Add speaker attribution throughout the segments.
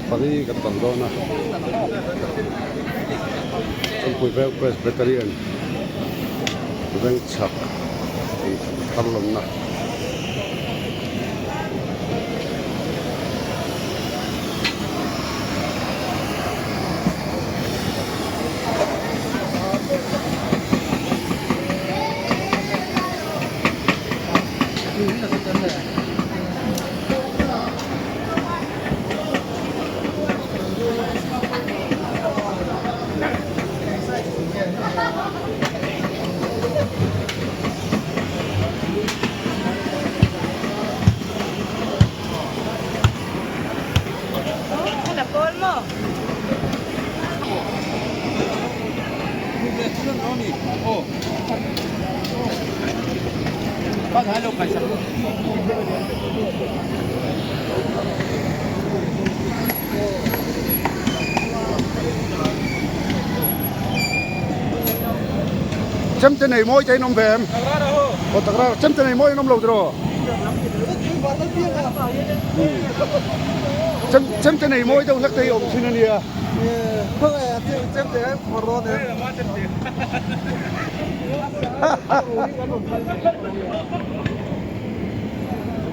Speaker 1: Pali kan kal dawn a Champui Veng Presbyterian veng chhak thar lawmna. Chemte nei mawi te in awm ve em? Aw tak rar chemte nei mawi in awm lo tiraw? Chem chemte nei mawi deuh hlek te hi awm thin a nia.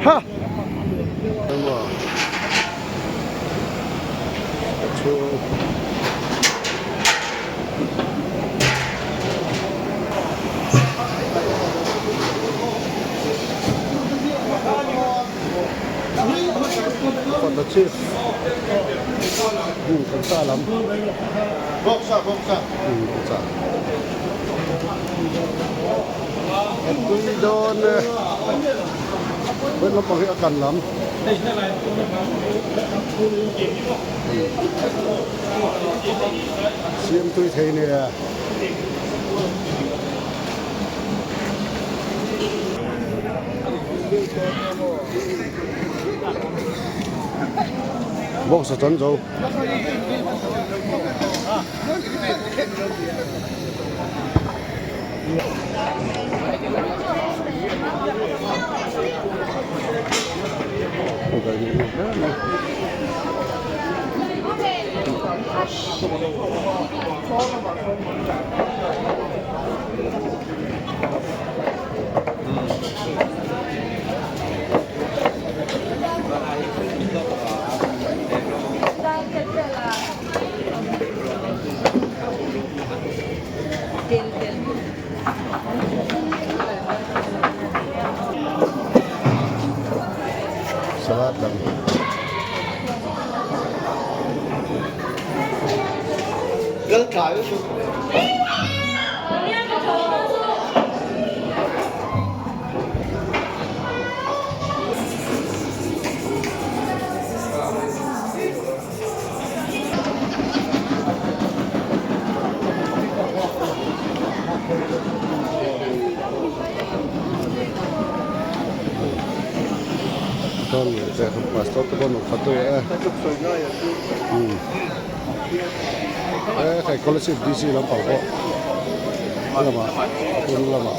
Speaker 1: Ha! Kawt a chip kan sa lam bawksa a tui dawn e veng lampang hi a kan lam. Siam tui thei nia. Box a chan zo. Salad lam. Pastor te pawh nuam khat deuh e e hei scholarship DC lampang pawh a lamah a pawn lamah.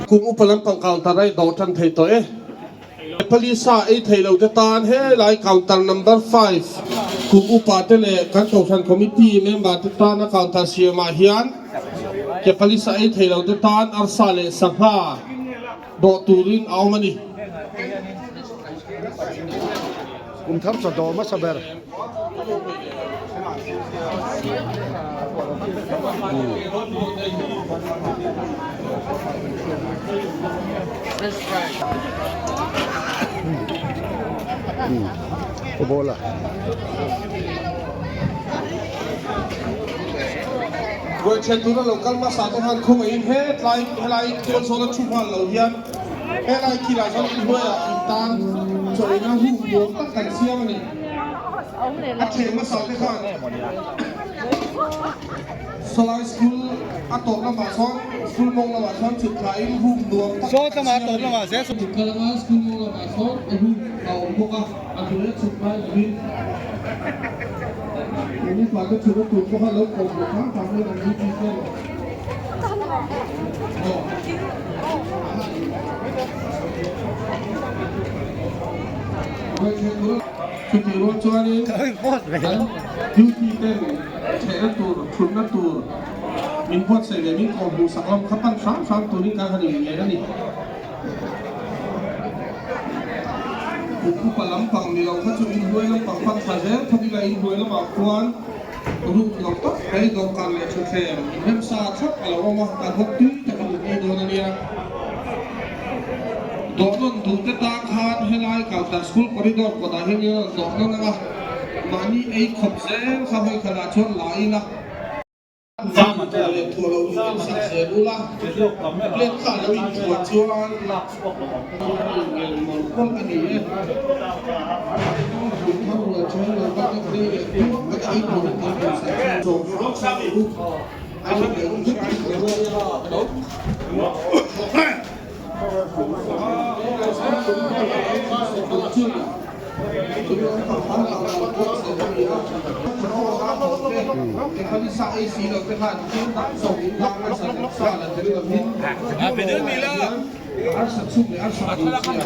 Speaker 2: Kum upa lampang counter a i dawh tan thei tawh e. Nepali sa ei thei lo te tan helai counter number 5 kum upa te leh kan kohhran committee member te tana counter siamah hian Nepali sa ei thei lo te tan arsa leh sangha dawh turin a awm a ni.
Speaker 1: Kum thar chaw dawh hmasa ber. Bola.
Speaker 2: Ruaithian tuna lo kal hmasa te khan khawngaihin hetlai helai tual zawn a thu nghal lo hian helai khilah chuan inhnuaiah in tan chawlhna hun nuam tak kan siam a ni. A ṭheh hmasa te khan Sawlai school a tawp lamah chuan school mawng lamah chuan chhuk thlain room nuam tak kan siam a ni. Chhuk kal anga school mawng lamah sawn room a awm bawk a, a hnuaia chhuk ngai lovin upa te chhuk a tur pawh kha lo kawm duh hram hram hian an duty ten aw. Chutih rual chuanin kan duty ten chhehna tur, thutna tur min buatsaih leh min kawhhmuh sak lam kha pan hram hram turin kan han inngen a ni. Kum upa lampang ni lo kha chu inhnuai lampang pan thla zel phawt ila inhnuai lamah khuan ruk lo tak mai dawhkan leh thutthleng inremsa thlap a lo awm a, kan hawk tui tak a lut ei dawn a nia. Dawhnawn duhte tan khan helai counter school corridor kawtah hian in rawn dawhnawn ang a, mahni ei khawp zel kha hawi khatah chuan la ila, zam leh thuah loh in en sak zel ula, plate kha a lo inthuah chuan ngel mawlh mawlh a ni e. Thar rual chuan lo kal tak rei leh tuak tak ei turin kan duhsak chu. Chumi lampang khan counter buatsaih a ni a. Thawhkhawm a thawh te, Nepali sa ei si lo te khan thil dang zawng in lang nasa leh sa la tel lovin Euroah hian arsa chhum leh arsa buhchiar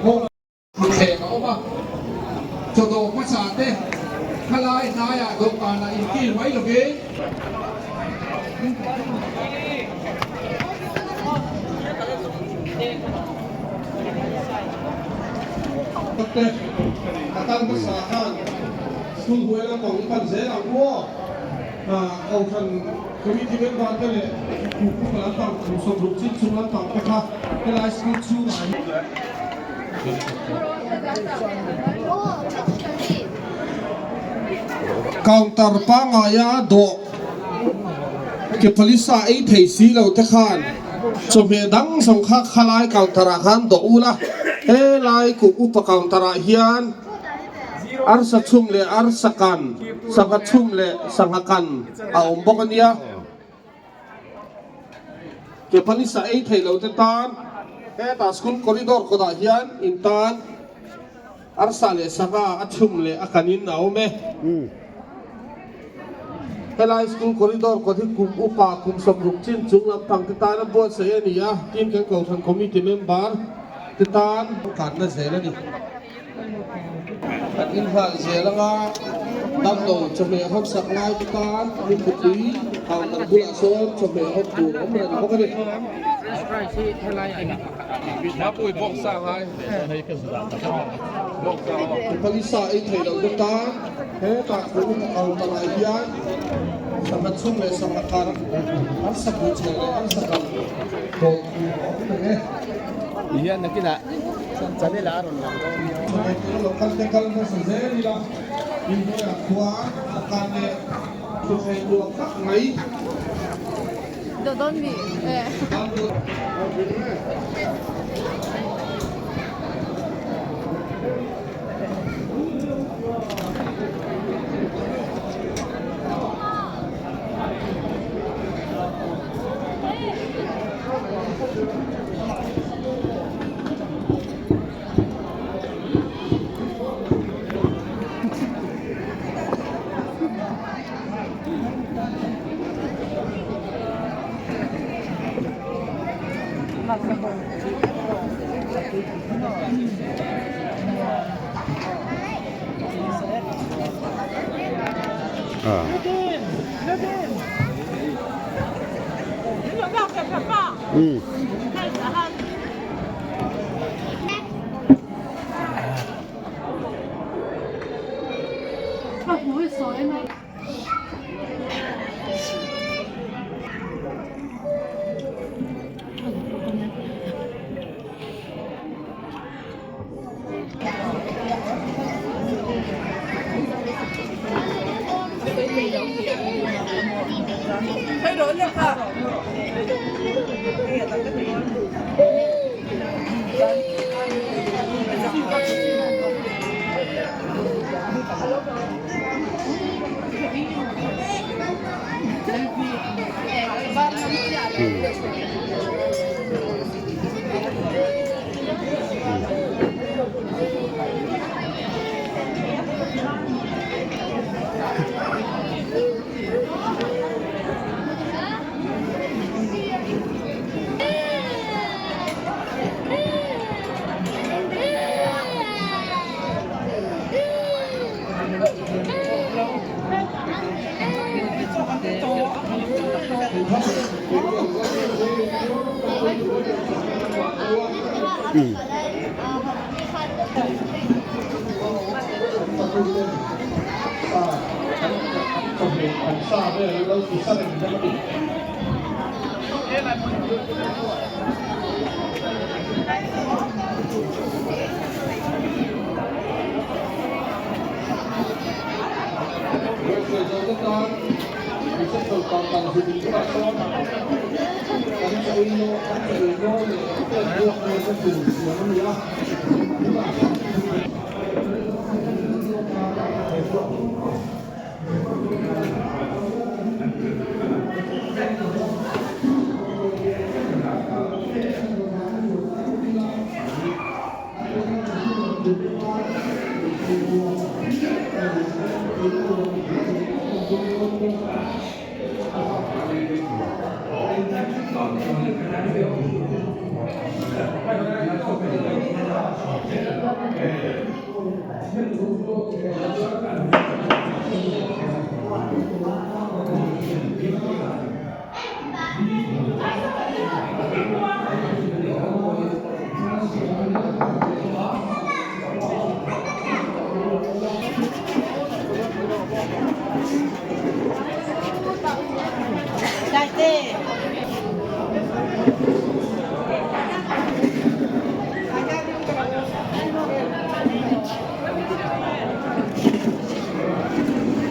Speaker 2: bawk
Speaker 3: Thutthleng a awm a, chawdawh hmasa te khalai hnaiah dawhkanah inkil mai lovin.
Speaker 2: Te a kal hmasa khan school buai lampang i pan zel ang u aw. Kohhran committee member te leh kum upa lampang kum 60 chin chung lampang te kha helai school chhungah hian. Counter pangaia dawh ke palisa ei thei si lo te khan chawhmeh dang zawng kha khalai counter ah khan dawh ul a, helai kum upa counter ah hian arsa chhum leh arsa kan, sangha chhum leh sangha kan a awm bawk a nia. Ke palisa ei thei lo te tan hetah school corridor kawtah hian in tan arsa leh sangha a chhum leh a kanin a awm e. Helai school corridor kawt hi kum upa kum 60 chin chung lampang te tan a buatsaih a ni a, tin kan Kohhran committee member te tan kanna zel a ni. Kan inhal zel anga damlo chawhmeh hawp sak lai te tan Rinputui counter bulah sawn chawhmeh hawp tur a awm reng bawk a ni. Palisa ei thei lo te tan hetah thu upa counter ah hian sangha chhum leh sangha kar, arsa buhchher leh arsa kal dawr tur a awm reng e. Chawhmeh lo kal te kal hmasa zel ila inhnuaiah khuan a kan leh thutthleng nuam tak mai.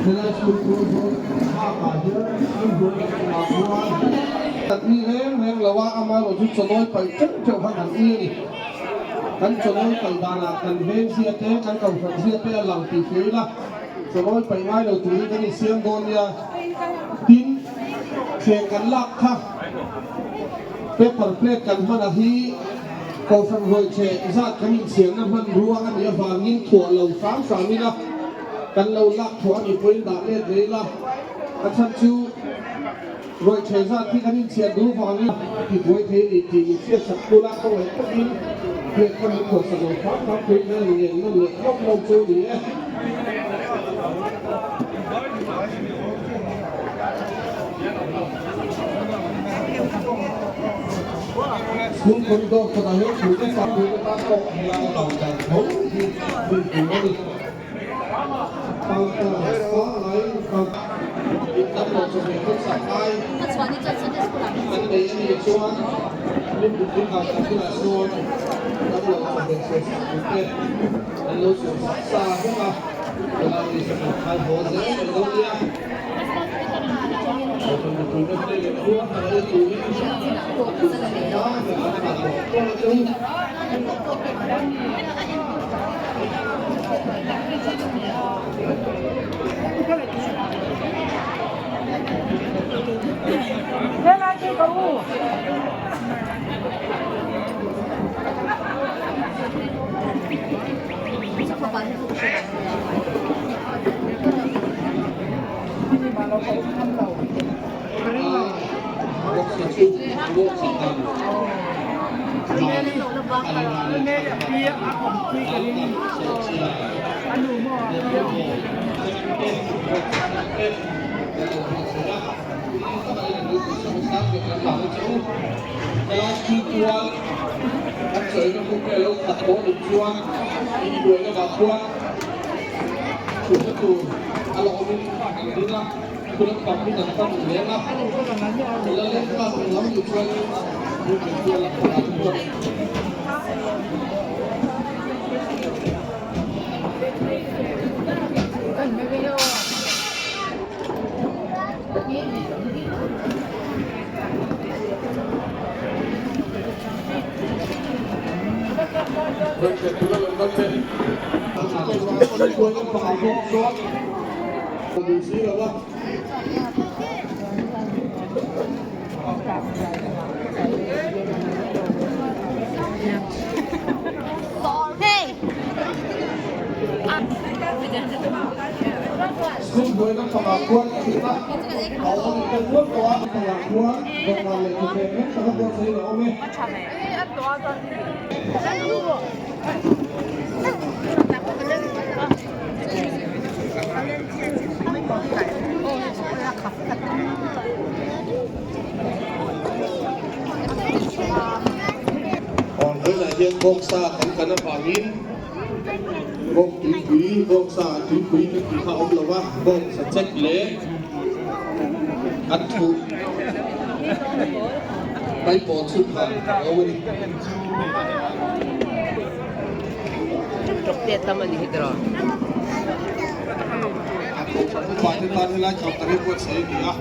Speaker 2: Helai school tur zawng bakah hian an buai leh tumah chuan kan ui reng reng lo a, amaherawh chu chawlawi paih teuh teuh kha kan ui a ni. Kan chawlawi paih danah kan veng zia te, kan kohhran zia te a lang tih hria ila, chawlawi paih ngai lo turin kan insiam dawn nia. Tin, thleng kan lak kha paper plate kan hman a hi kohhran ruaicheh zat kan insiamna hmanrua a nih avangin thuah lo hram hram ila, Kan lo lak thuah a nih pawhin dah let ve ila, a chhan chu ruaitheh zat hi kan inchhiat duh vangin a ti buai thei a ni tih min hriat sak bula ka ngaih takin plate kha min thuah sak lo hram hram theih nan ngen nawn leh lawk lawk chu a ni e. School corridor kawtah hian thute fak tur atan pawh helai a lo dan tho hi rin tur a ni. Vawiinah hian bawngsa kan kan avangin bawng tuipui bawngsa tuipui kan tih kha a awm lo va, bawngsa chek leh an thuh paipawn chhun han a awm a ni. Upa te tan helai counter hi buatsaih a ni a.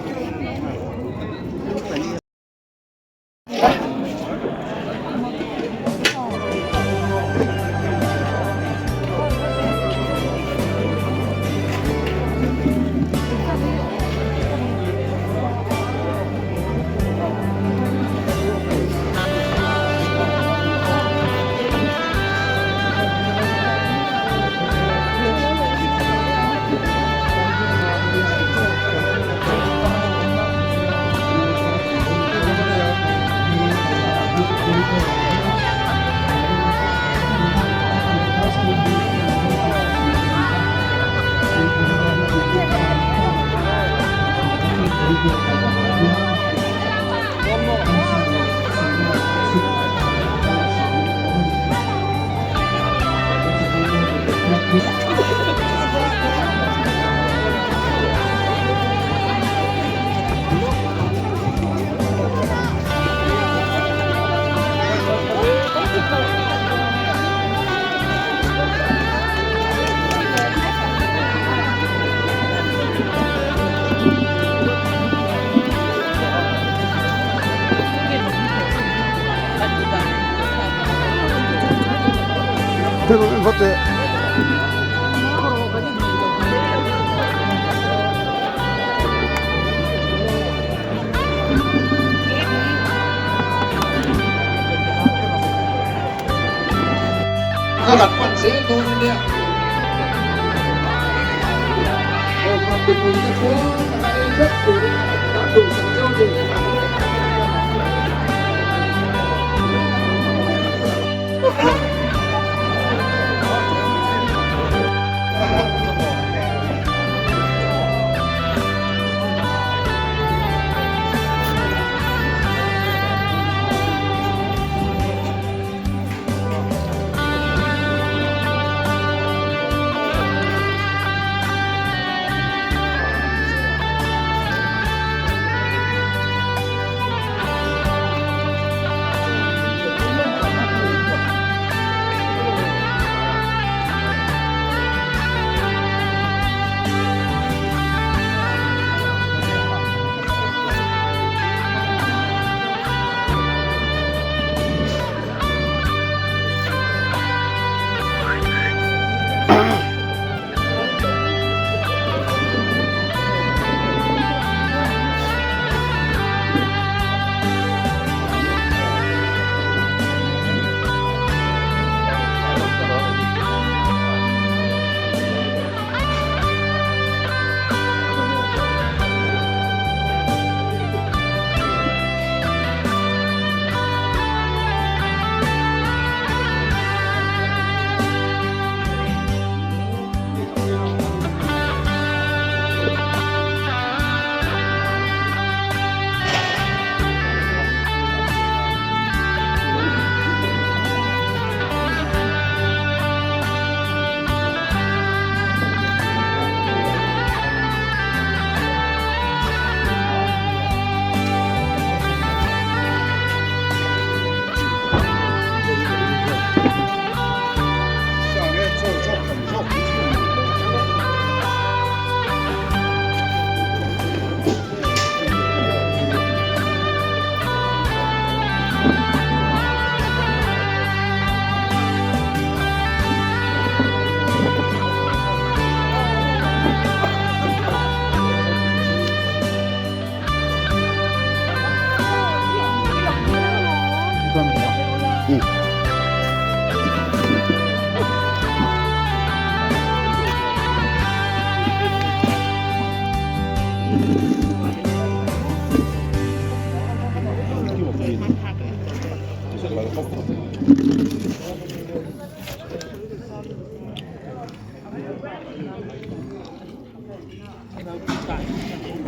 Speaker 1: En vat teh.
Speaker 3: Ka rat pan zel dawn a nia. Kohhran mipuite pawh taka ei vek turin kan duhsak cheu ni.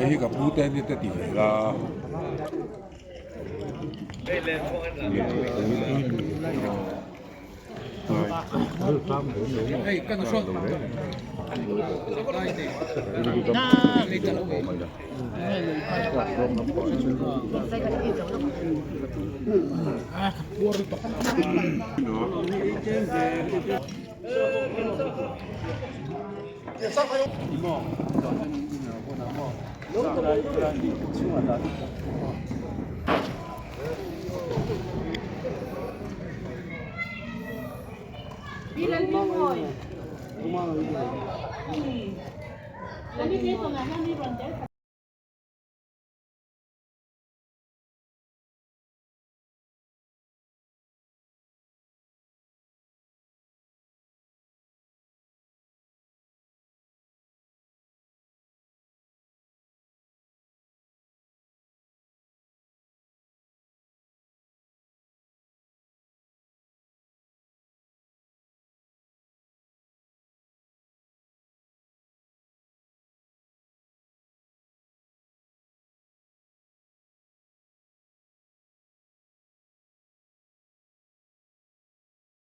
Speaker 4: Hei hi ka pu te ni te ti ve la.